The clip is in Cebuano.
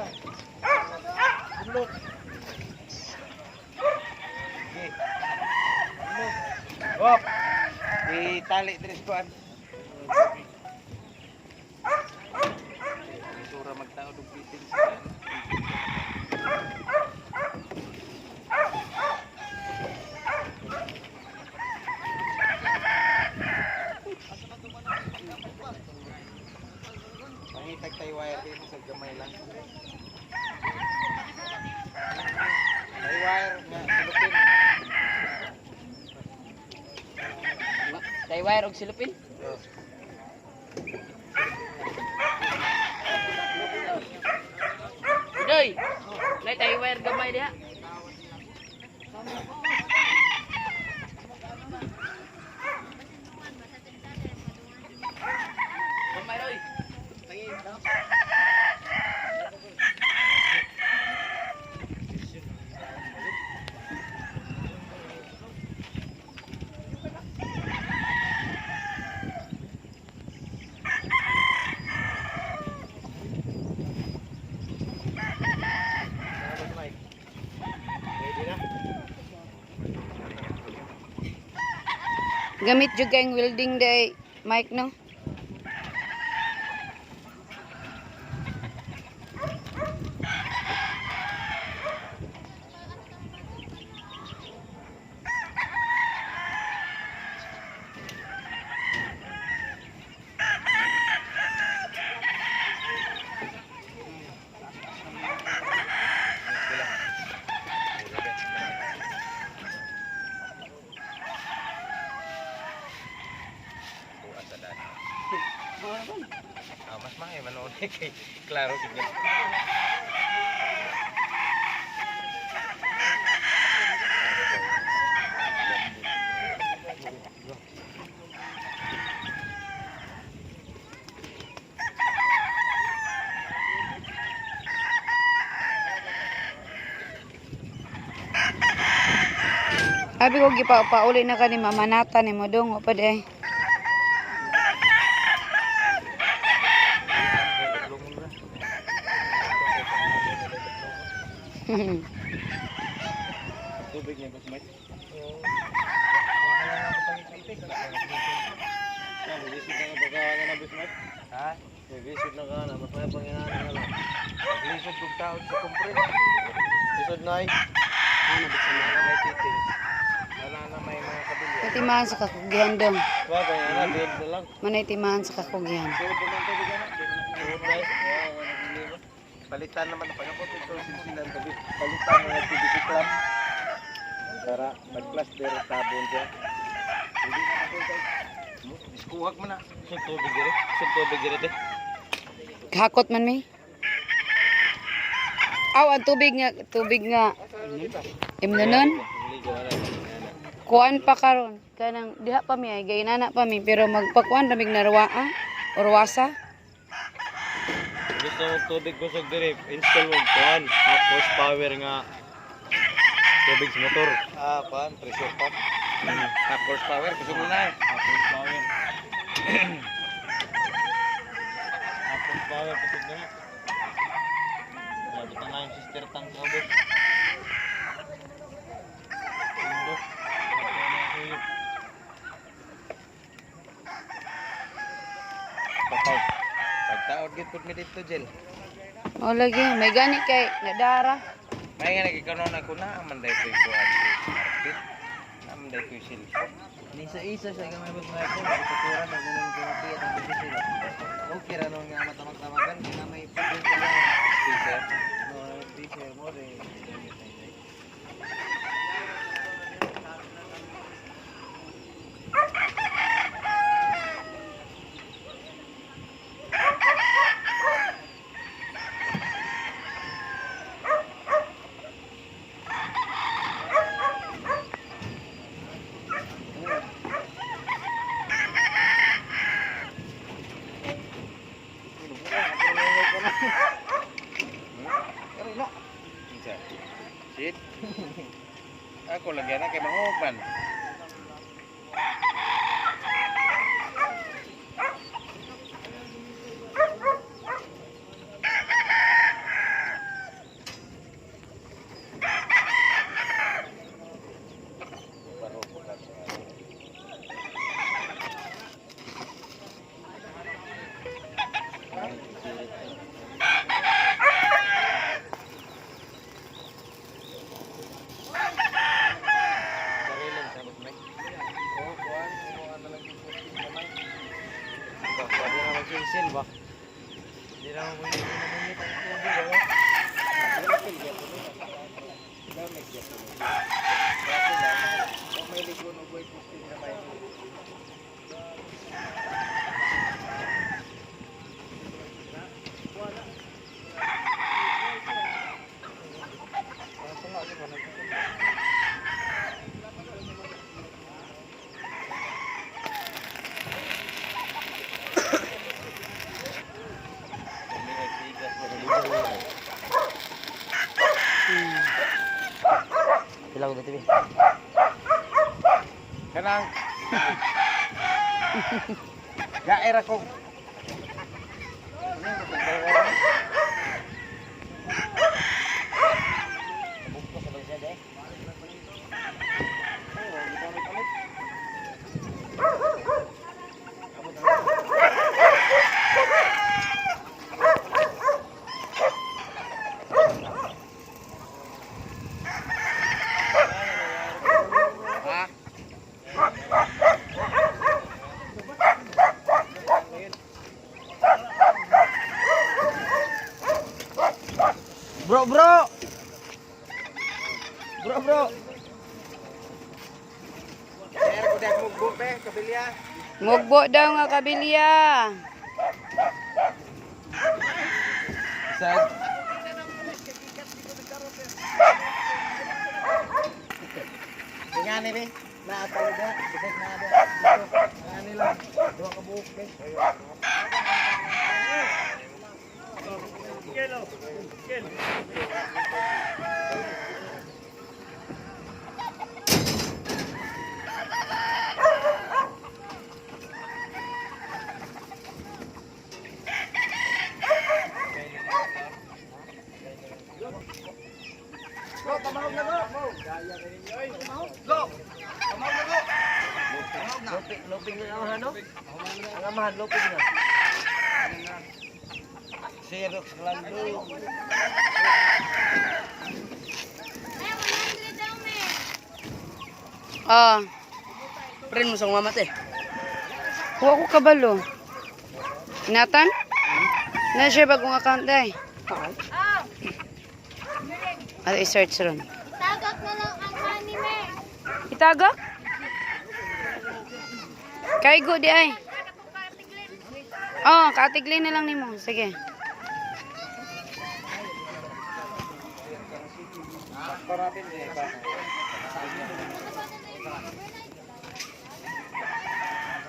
Pa. Bunlot. Okay. Bunlot. Hop. Itali diri sa kuan. Isura magtaod og bitin sa kuan. Pangitag tay wire dito sa gamay lang. Tay wire nga silupin. Tay wire og silupin. Oh. Udoy. Nay tay wire gamay diha. Gamay roy. Salamat, Mike. Ready na? Gamit jud kayong welding day, Mike, no? Okay lang. Bukas sa daan. Ah, mas maayo manood kay klaro gid niya. Abi ko gipa-pauli na kani Mama Nata ni mo dong pa day. Tubig niya, Boss Mike. Ha? Lisod na ka na, mas may panginaan na lang. Lisod kog taod sa compress. Lisod na ay. Ano bisan na may fittings. Wala na may mga kabilya. Timaan sa kakugihan dong. Wa panginaan, build na lang. Manay timaan sa kakugihan. Suod naman tubig ana. Build na ay. Wa, wala problema. Palitan naman na pagkapot ito silsilan tabi. Palitan na ng PVC clamp. Para mag-plaster tabon siya. Hindi na ako kay. Iskuhag mo na. Lisod tubig dire. Lisod tubig dire te. Hakot man mi. Aw, ang tubig nga, tubig nga. Imnonon. Ligo na lang. Kuan pa karon kanang diha pa mi ay gainana pa mi pero magpakuan ramig narwa ah, orwasa. Gusto mo tubig kusog dire, install mo kuan, half horsepower nga tubig sa motor. Ah, pan, pressure pump. Half horsepower, kusog mo na. Half horsepower. Half horsepower kusog na. Labot na nga yung sister tank sa ubos. Tundo. Nagkuha na ang suyop. Patay. Pagtaod gid pud mi dito, Jel. O lagi may gani kay nadara. May nga nagikanon ako na man dai koy kuan si Marpit. Na man dai koy cellphone. Nisa-isa siya gamay boss Michael, ituturan na ganun kumati at ang bisi sila. Okay ra nun nga matamag-tamagan, kaya may pagod ka lang. Sir. No, freezer mo rin. Kinsa? Shit. Ako lagi na kay mangog man. Pila ko dati, be. Kanang Gaer ako. Bugto sa bagay siya, Ha? Bro, bro. Bro, bro. Gaer ko dahil mugbo pe, kabilya. Mugbo daw nga kabilya. Sa Tingani be. Naatalo ba? Bisag na ba? Dito. Ani lang. Duha ka buok be. Go, pamahog na go. Gaya ka ninyo oy. Go. Pamahog na go. Loping, loping na ang ano? Ang amahan, loping na. Xerox Lando. Ah, Prin mo sa mamat eh. wa ko kabalo. Inatan? Na siya bagong account day. At i-search ron. Tagak na lang ang money, me. Itagak? Kay go di ay. Oh, katigli na lang nimo. Sige. Para natin eh.